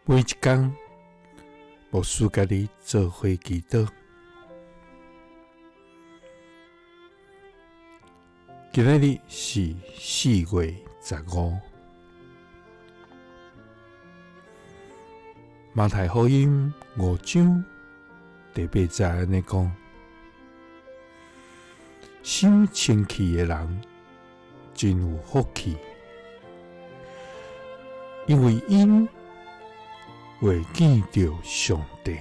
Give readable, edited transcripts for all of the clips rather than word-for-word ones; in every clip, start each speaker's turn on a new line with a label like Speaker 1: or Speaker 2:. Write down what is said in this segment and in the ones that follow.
Speaker 1: 每一工，牧師佮你做伙祈禱。今仔日是4月15，馬太福音五章第八節按呢講：心清氣的人真有福氣，因為𪜶會見著上帝。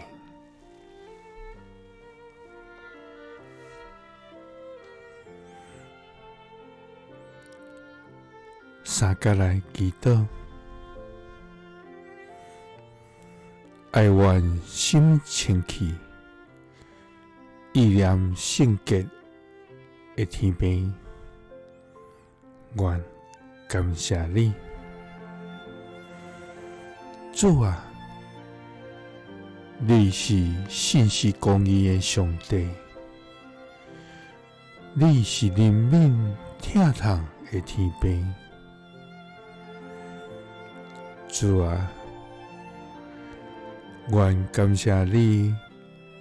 Speaker 1: 三佮來祈禱，哀願心清氣，意念聖潔的天父，願感謝你，主啊，你是信實公義的上帝，你是憐憫疼痛的天父。主啊，願感謝你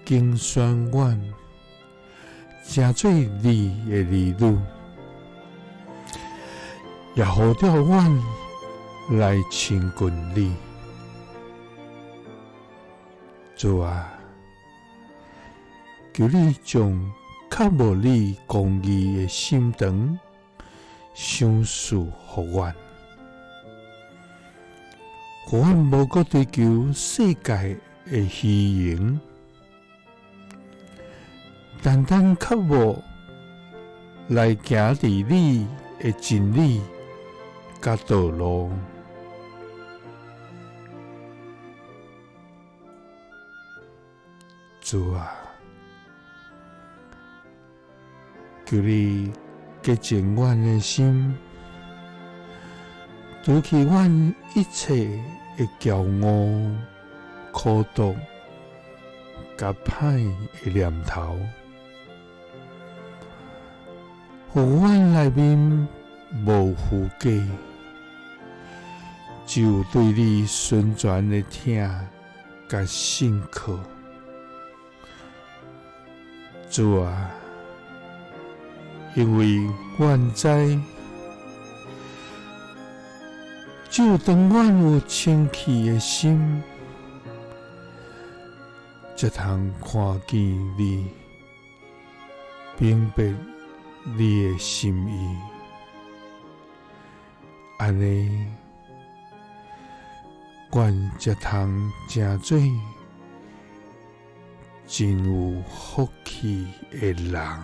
Speaker 1: 揀選阮，成做你的兒女，也呼召阮來親近你。主啊，求你將渴慕你公義的心腸賞賜予阮，予阮無閣追求世界的虛榮，單單渴慕來行佇你的真理佮道路。主啊，求你潔淨阮的心，除去阮一切的驕傲、苦毒、佮歹的念頭，予阮內面無虛假，只有對你純全的疼佮信靠。主啊，因為阮知，只有當阮有清氣的心，才通看見你，明白你的心意。按呢，阮才通成做真有福氣的人。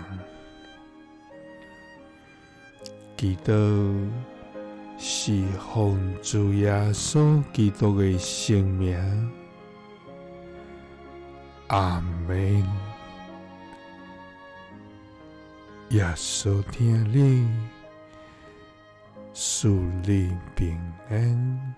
Speaker 1: 祈禱是奉主耶穌基督的聖名，阿們。耶穌疼你，賜你平安。